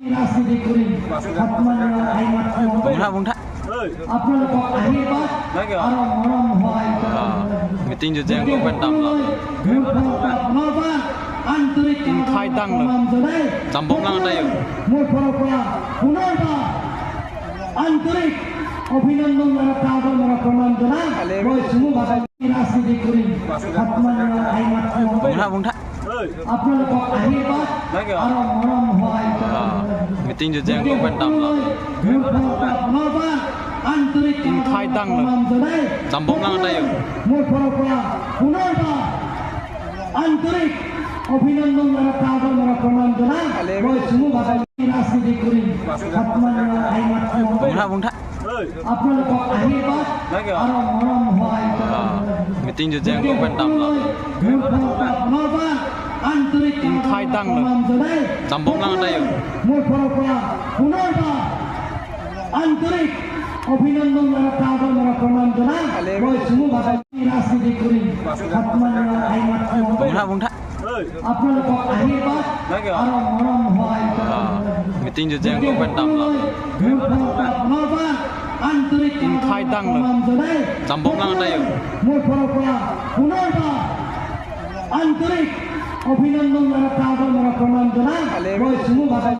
ৰাজনীতি কৰিম। সন্মানীয় আই মাতৃ, বুংথা বুংথা। আপোনালোকক আশীৰ্বাদ আৰু মৰম সহায় মিটিং जो jeng ko pen dam la মোৰ ফালৰ পৰা পুনৰবাৰ আন্তৰিক ঠাই দাং ল। প্ৰণাম জনাই জাম্বং লাং tayo। মোৰ ফালৰ পৰা পুনৰবাৰ আন্তৰিক অভিনন্দন আৰু প্ৰাৰ্থনা প্ৰণাম জনাই মই চমু ভাষাত ৰাজনীতি কৰিম। সন্মানীয় আই মাতৃ, বুংথা বুংথা। আপোনালোকক আশীৰ্বাদ আৰু মৰম সহায় মিটিং जो jeng ko pen dam la মোৰ ফালৰ পৰা পুনৰবাৰ আন্তৰিক ঠাই দাং ল। প্ৰণাম জনাই জাম্বং লাং tayo। মোৰ ফালৰ পৰা পুনৰবাৰ আন্তৰিক অভিনন্দন আৰু প্ৰাৰ্থনা প্ৰণাম জনাই মই চমু ভাষাত ৰাজনীতি কৰিম। সন্মানীয় আই মাতৃ, বুংথা বুংথা। আপোনালোকক আশীৰ্বাদ আৰু মৰম সহায় মিটিং जो jeng ko pen dam la মোৰ ফালৰ পৰা পুনৰবাৰ আন্তৰিক ঠাই দাং ল। প্ৰণাম জনাই জাম্বং লাং tayo। মোৰ ফালৰ পৰা পুনৰবাৰ আন্তৰিক অভিনন্দন আৰু প্ৰাৰ্থনা প্ৰণাম জনাই মই চমু ভাষাত ৰাজনীতি কৰিম। সন্মানীয় আই মাতৃ, বুংথা বুংথা। আপোনালোকক আশীৰ্বাদ আৰু মৰম সহায় মিটিং जो jeng ko pen dam la মোৰ ফালৰ পৰা পুনৰবাৰ আন্তৰিক ঠাই দাং ল। প্ৰণাম জনাই জাম্বং লাং tayo। মোৰ ফালৰ পৰা পুনৰবাৰ আন্তৰিক অভিনন্দন আৰু প্ৰাৰ্থনা প্ৰণাম জনাই মই চমু ভাষাত